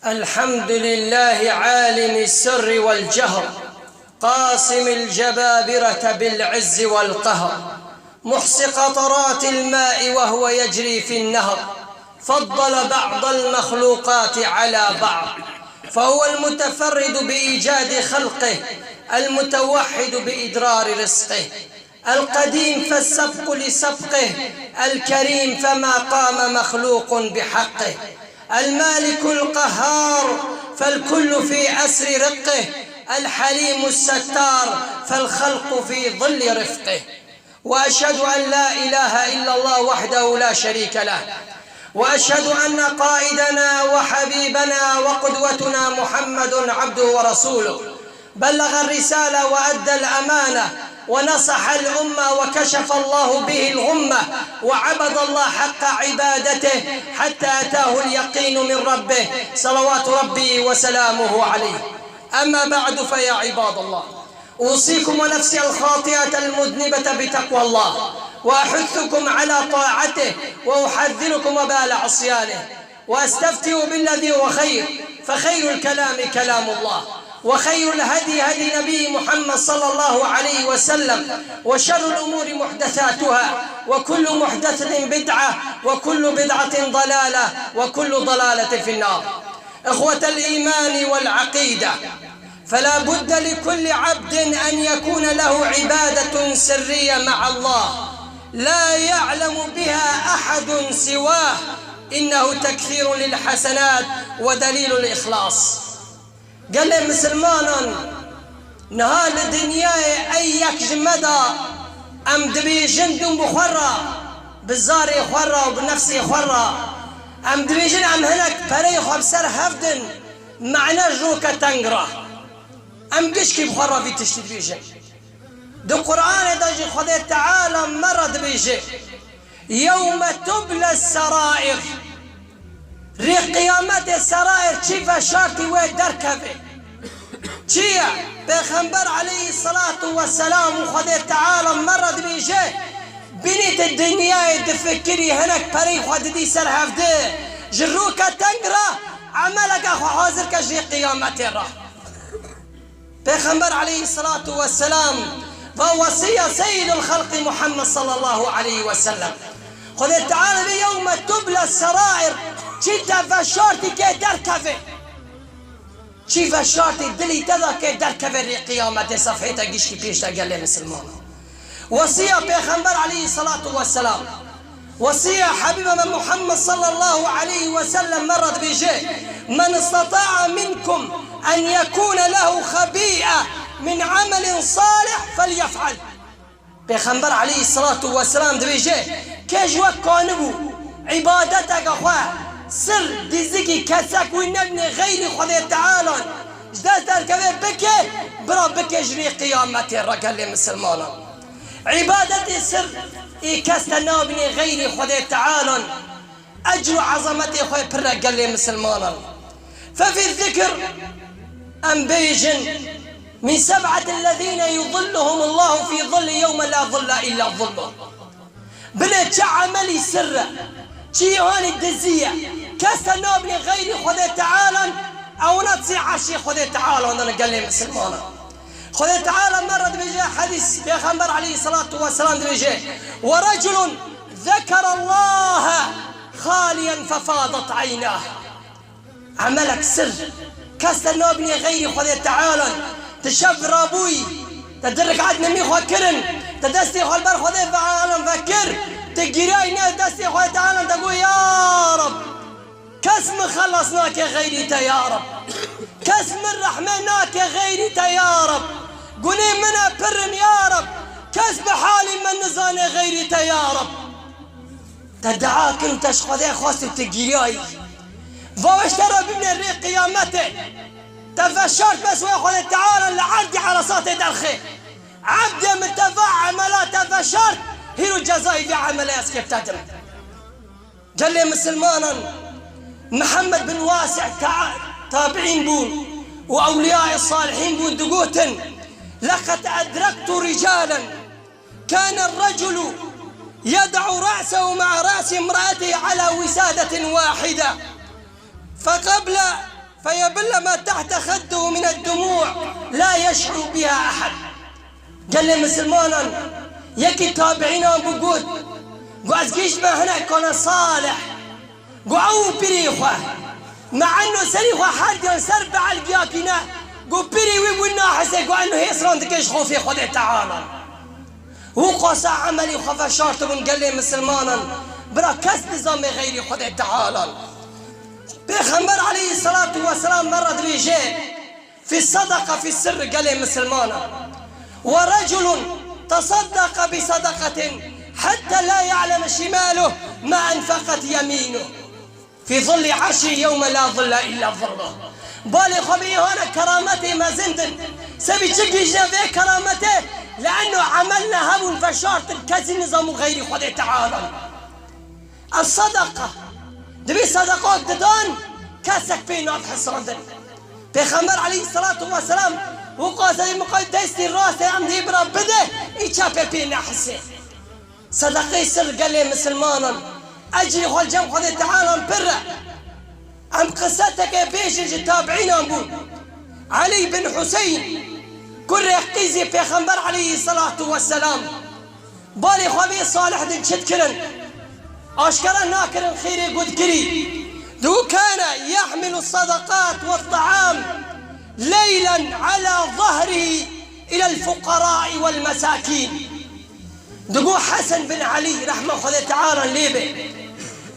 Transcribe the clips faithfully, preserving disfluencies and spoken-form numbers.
الحمد لله عالم السر والجهر، قاسم الجبابرة بالعز والقهر، محصي قطرات الماء وهو يجري في النهر، فضل بعض المخلوقات على بعض، فهو المتفرد بإيجاد خلقه، المتوحد بإدرار رزقه. القديم فالسبق لسبقه، الكريم فما قام مخلوق بحقه، المالك القهار فالكل في أسر رقه، الحليم الستار فالخلق في ظل رفقه. وأشهد أن لا إله إلا الله وحده لا شريك له، وأشهد أن قائدنا وحبيبنا وقدوتنا محمد عبده ورسوله، بلغ الرسالة وأدى الأمانة ونصح الأمة وكشف الله به الغمة وعبد الله حق عبادته حتى أتاه اليقين من ربه، صلوات ربي وسلامه عليه. أما بعد، فيا عباد الله، أوصيكم ونفسي الخاطئة المذنبة بتقوى الله، وأحثكم على طاعته، وأحذركم وبال عصيانه. وأستفتح بالذي هو خير، فخير الكلام كلام الله، وخير الهدي هدي نبي محمد صلى الله عليه وسلم، وشر الأمور محدثاتها، وكل محدثة بدعة، وكل بدعة ضلالة، وكل ضلالة في النار. إخوة الإيمان والعقيدة، فلا بد لكل عبد أن يكون له عبادة سرية مع الله لا يعلم بها أحد سواه، إنه تكثير للحسنات ودليل الإخلاص. Gelê misilmanan, niha li dinyayê ey yek ji me de em dibêjin dûm bi xwe re, bi zarê xwe re û bi nefsê xwe re. Em dibêjin em hinek pereyê xwe bi ser hev din, mane ji roke teng re. Em gişkî bi xwe re vî tiştî dibêjin. Di Qur'anê de jî Xwedê Teala me re dibêje, "Yewme tuble serair." Rê qiyametê serair çi veşartî wê derkeve. Çi ye? Pêxember aleyhisselatu vesselam û Xwedê Teala me re dibêje, binî tu dinyayê difikirî, hinek pereyê xwe didî ser hevdê, ji rûke teng re emeleke xwe hazir ke ji rê qiyametê re. Pêxember aleyhisselatu vesselam va wesiya Seyyidul Xelqî Muhammed sallallahu aleyhi ve sellem. Xwedê Teala vê yewme tuble serair, çi te veşartî kê derkeve. Çi veşartî dilî te da kê derkeve rê qiyametê sefhê te gişkî pêş de gelê misilmanan. Wesiya Pêxember aleyhisselatu vesselam. Wesiya Habîba me Muhammed sallallahu aleyhi ve sellem me re dibêje, "Men istata'a minkum en yekune lehu xebî'e min amelin salih felyef'al." Pêxember aleyhisselatu vesselam dibêje, kê ji we kanibû îbadeteke xwe sir dîzikî kesek wî nebîne xeyrî Xwedê Tealan ji dest derkeve bike, bira bike ji rê qiyametê re gelê misilmanan. Îbadetê sir ê kes te nabîne xeyrî Xwedê Tealan, ecr û ezametê xwe pir e gelê misilmanan. Fefî zikir em bêjin, "Min seb'etin lezîne yuzilluhumullahu fî zilli yewme la zille illa zilluh." Binê çi emelî sir e, çi hanî dizî ye, kes te nabîne xeyrî Xwedê Tealan, ewna sê erşê Xwedê Tealan de ne gelê misilmanan. Xwedê Teala me re dibêje, hedîs, Pêxember aleyhisselatu vesselam dibêje, "Ve reculun zekerallahe xaliyen fefadat eynah." Emelek sir. Kes te nabîne xeyrî Xwedê Tealan. Ti şev rabûyî, te di rik'et nimî xwe kirin, te destê xwe li ber Xwedê Tealan vekir, te girayî ne destê Xwedê Tealan, te got, "Ya Reb, kes min xelas nake xeyrî te ya Reb. Kes min rehme nake xeyrî te ya Reb. Gunê min e pir in ya Reb. Kes bi halî min nizane xeyrî te ya Reb." Te dua kir û te ji Xwedê xwest û te giriyayî. Va weş te re bibîne rê qiyametê. Te veşart bes wê Xwedê Teala li erdî eresatê derxê. Ebdê min te va emela te veşart, hîro cezayî vê emelê ez kê te dim. Gelê misilmanan, Mihemed bin Wasi' ta-, tabi'în bûn û ewliyayê salihîn bûn, digotin, "Leqed edrektu ricalen." كان الرجل يضع رأسه مع رأس امرأته على وسادة واحدة، فقبل فيبل ما تحت خده من الدموع لا يشعر بها أحد. Gelê misilmanan, yekî tabiînan bû got, got, ez gihîştime hinek kana Salih, got, ew û pirî xwe, me eno serî xwe herdiyan ser beelgiya kîne, got, pirî wî wî nahise, got, eno hêsran dike ji xofê Xwedê Teala. Û qasa emelî xwe veşartibûn gelê misilmanan, bira kes nizame xeyrî Xwedê Teala. Pêxember aleyhisselatu vesselam me re dibêje, في الصدقة في السر gelê misilmanan. ورجل تصدق بصدقة حتى لا يعلم شماله ما أنفقت يمينه. في ظل عرشه يوم لا ظل إلا ظله. Balê xwe bê îhana kerametê mezin din. Sebî çi gihîşne vê kerametê? Leeno emel ne hebûn veşartin, kesî nizamû xeyrî Xwedê Teala. Ev sedeqa. Dibî sedeqak didan, kesek pê nat hisandin. Pêxember aleyhisselatu vesselam wî qaseyê miqay destî rastê em dê bira bide, î çepê pê nehise. Sedeqeyê sir gelê misilmanan, ecrî xwe cem Xwedê Tealan pir e. Em qiseteke bêjin ji tabiînan bû. Elî bin Huseyn, kurê qîzê Pêxember aleyhisselatu vesselam, balê xwe bê Salih din çi dikirin? Aşkera nakirin xêrê ku dikirî. Dû kana yehmilu sadaqat ve ta'am leylen ala zahrihi ilel fuqarai vel mesakîn. Digo Hesen bin Elî, rehma Xwedê Teala lê be,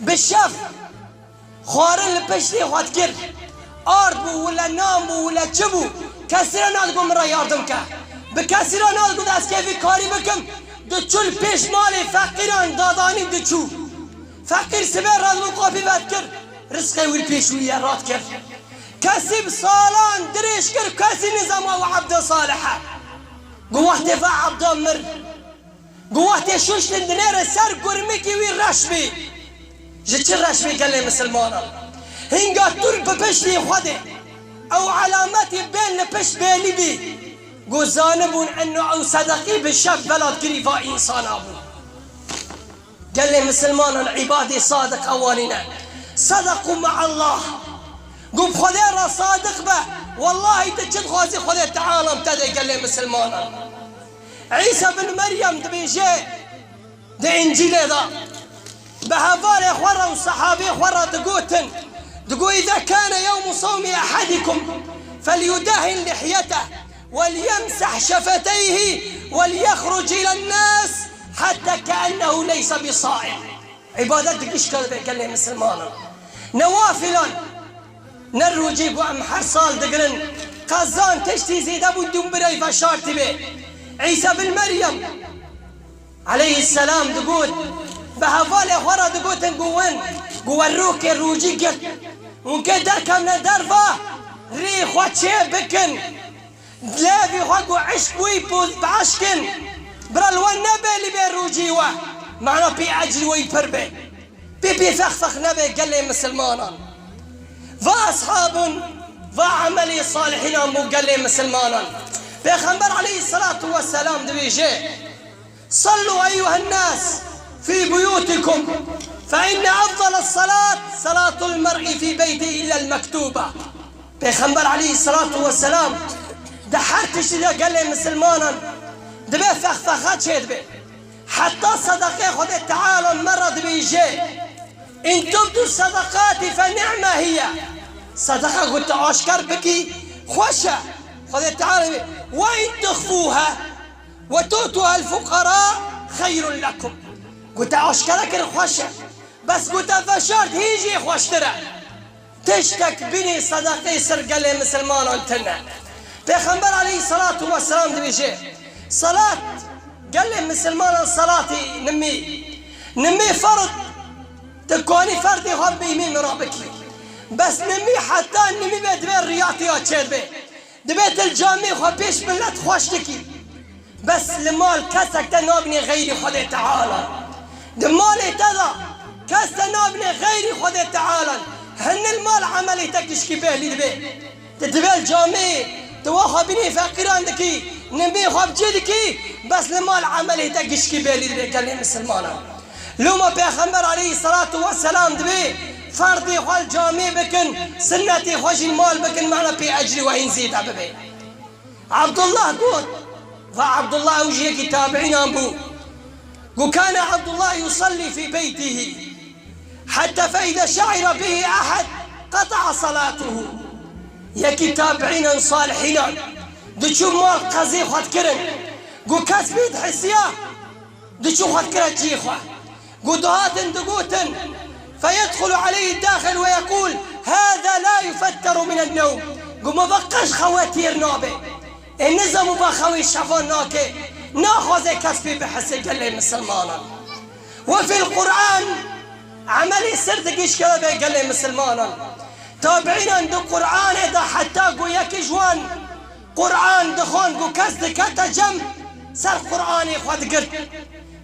bi şev xwarin li piştê xwe dikir. Ard bû, wile nan bû, wile çi bû, kesî re nadigo min re yardim ke. Bi kesî re nadigo ez kêfî karî bikim, diçû li pêş malê feqîran dadanî diçû. Feqîr sibê re dibû qapî vedikir, rizqê wî li pêş wî ye radikir. Kesî bi salan dirêj kir, kesî nizama we Ebda Salih e. Gu wextê ve Ebda mir. Gu wextê şuştin dinêre ser gurmikî wî reş bî. Ji çi reş bî gelê misilmanan? Hinga tur bi piştî Xwedê. Ew elametî bên li pişt bêlî bî. Gu zanibûn eno ew sedeqî bi şev velat girî va însana bû. Gelê misilmanan îbadê sadiq ewanî ne. Sedaqû me'allah. Gu bi Xwedê re sadiq be. Wellahî tu çi dixwazî Xwedê Teala te dê gelê misilmanan. Îsa bin Meryem dibêje di Încîlê de, bi hevalê xwe re û sehabê xwe re digotin, digo, "إذا كان يوم صوم أحدكم فليدهن لحيته وليمسح شفتيه وليخرج إلى الناس حتى كأنه ليس بصائم." Îbadet di gişka de gelê misilmanan. Newafilan, ne rûcî ku em her sal digirin, qezan tiştî zêde bû dûm birey veşartî bê. Îsa bin Meryem aleyhisselam digot, bi hevalê xwe re digotin ku win, ku we rokê rûcî girt. Hûn kê derkevne derva, rê xwe çê bikin. Dilevî xwe ku eşq wî poz bi eşkin. Bira li we nebê li bê rûcî we. Mana pê ecrî wî pir bê. Pê pê fex fex nebê gelê misilmanan. Va eshabin, va emelê salihînan bû gelê misilmanan. Pêxember aleyhisselatu vesselam dibêje, صلوا أيها الناس في بيوتكم فإن أفضل الصلاة صلاة المرء في بيته إلا المكتوبة. Pêxember aleyhisselatu vesselam di her tiştî de gelê misilmanan dibe fexfexe çêdibe. Heta sedeqê Xwedê Teala me re dibêje, "إن تبدوا الصدقات فنعم هي." Sedeqa ku tu aşkar bikî, xweş e. Xwedê Teala dibê, "وإن تخفوها وتؤتوها الفقراء خير لكم." Ku te aşkere kir xweş e. Bes ku te veşart hîn jî xweştir e. Tiştek bînî sedeqê sir gelê misilmanan tune. Pêxember aleyhisselatu vesselam dibêje, salat gelê misilmanan salatî nimî. Nimî ferd, tu kanî ferdê xwe bîmî min re bikî. Bes nimî heta nimî be divê riyatiya çêdibe. Divê tu li camê xwe pêş milet xweş dikî. Bes li mal kesek te nabînê xeyrî Xwedê Teala. Di malê te de kes te nabînê xeyrî Xwedê Teala. Hinil mal emelê te gişkî bêhlî dibe. Tu divê li camê, tu wa xwe bînê feqîran dikî, nimê xwe bi cê dikî, bes li mal emelê te gişkî bêhlî dibe gelê misilmanan. Loma Pêxember aleyhisselatu vesselam dibê, Ferdê xwe li camê bikin, sinnetê xwe jî li mal bikin, mana pê ecrê we hîn zêde bibe. Abdullah got, va Abdullah ew jî yekî tabiînan bû. Got, "Kana Abdullah yusalli fi beytihi, hatta fe iza şa'ira bihi ahad qata'a salatuhu." Yekî tabiînan salihînan diçû mal qezê xwe dikirin. Got, kes pê dihisiya, diçû xwe dikire cihê xwe. Got, dihatin digotin, "Feyedxulu aleyhi daxil ve yekûl, hâzâ la yufattaru minen newm." Got, "Min ve qet ji xewe têr nabe." Ê nizam û ve xewê şevan nake, naxwaze kes pê bihise gelê misilmanan. Ve fil Qur'an, emelê sir digişkere be gelê misilmanan. Tabiînan di Qur'anê de heta ku yekî ji wan Qur'an dixwand ku kes dikete cem ser Qur'anê xwe digirt.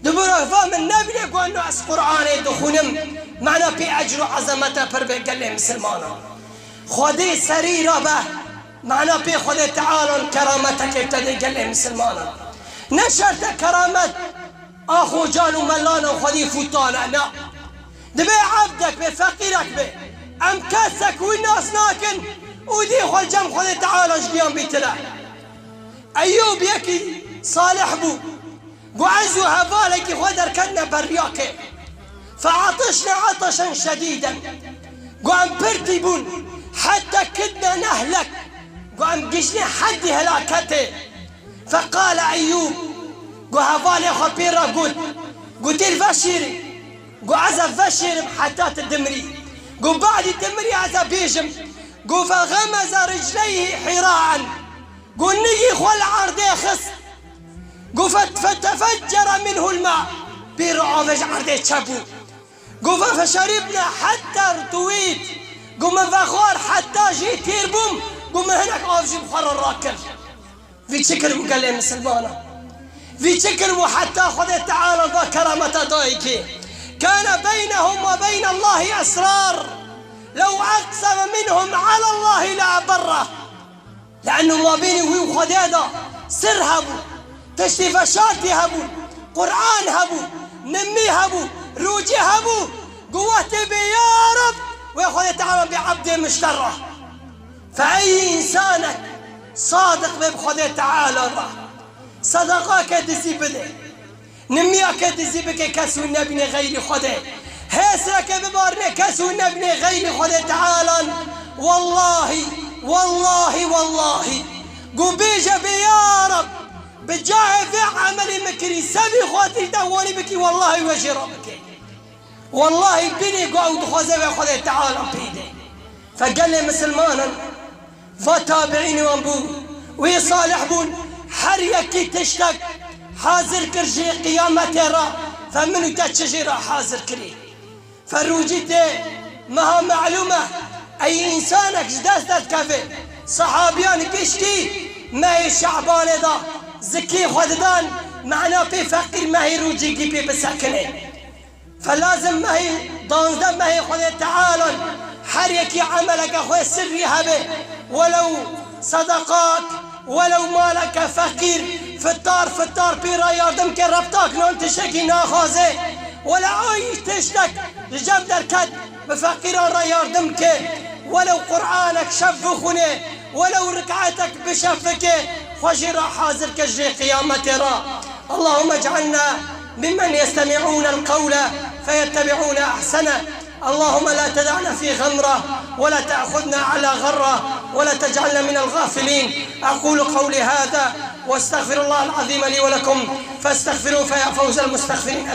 Dibûra va min nebîne ku eno ez Qur'anê dixwînim, mana pê ecr û ezemete pir bê gelê misilmanan. Xwedê serî re be, mana pê Xwedê Teala kerametekê te dê gelê misilmanan. Ne şert e keramet a xocan û melana xwedî fûtane, na. Dibê evdek bê, feqîrek bê. Em kesek wî nas nakin û dî xwe cem Xwedê Teala ji giyan bîtire. Eyyûb yekî salih bû. Got, ez û hevalekî xwe derketine beriyakê. Fe'atişne ataşen şedîden. Got, em pirtî bûn. Heta kidne nehlek. Got, em giştine heddî helaketê. Feqale Eyyûb, got, hevalê xwe pê re got, got, têr veşêrî. Got, ez ê veşêrim heta tu dimirî. Got, badî tu mirî ez ê bêjim. Got, feğemeze ricleyhi hiraen. Got, nigî xwe li erdê xist. Got, fe-, fetefeccere minhul ma. Pê re avê ji erdê çebû. Got, fe-, feşeribne hetta irtuwît. Got, min vexwar hetta jê têr bûm. Got, min hinek av jî bi xwe re rakir. Vî çi kiribû gelê misilmanan? Vî çi kiribû heta Xwedê Teala va kerameta dayikê? Kâne beynehum ve beynallahî esrar. Lew eqseme minhum alallahî le eberreh. Le'enno mabênê wî û Xwedê de sir hebû, tiştê veşartî hebû, Qur'an hebû, nimî hebû, rûcî hebû. Got, wextê bê, ya Reb, wê Xwedê Teala bê ebdê min ji te re. Fe ey însanek sadiq be bi Xwedê Teala re. Sedaqake dizî bide. Nimiyake dizî bike kes wî nebîne xeyrî Xwedê. Hêsreke bibarine kes wî nebîne xeyrî Xwedê Tealan. Wallahî, wallahî, wallahî. Got bêje bê ya Reb, bi cahê vê emelê min kirî, sevî xatirî te wanî bikî, wallahî we jê re bike. Wallahî binê ku ew dixwaze wê Xwedê Teala pê de. Fe gelê misilmanan, va tabiînê wan bû, wê salih bûn, her yekî tiştek hazir kir ji qiyametê re, fe min û te çi jê re hazir kirî. Fe rûcî tê meha melûm e, ey însanek ji dest derdikeve. Sehabiyan giştî mehê Şe'banê de zikê xwe didan, mena pê feqîr mehê rûcîgî pê bisekine. Fe lazim mehê danzdeh mehê Xwedê Tealan her yekî emeleke xwe sirrî hebe, welew sedaqak, welew maleke feqîr, fitar fitar pê re yardim ke, rebtak nan tiştekî naxwaze, wele ay tiştek ji cem derket, bi feqîran re yardim ke, welew Qur'anek şev bixwine, welew rikaetek bi şev bike, xwe jê re hazir ke ji qiyametê re. اللهم اجعلنا ممن يستمعون القول فيتبعون أحسنه. اللهم لا تدعنا في غمرة ولا تأخذنا على غرة ولا تجعلنا من الغافلين. أقول قولي هذا وأستغفر الله العظيم لي ولكم فاستغفروه فيا فوز المستغفرين.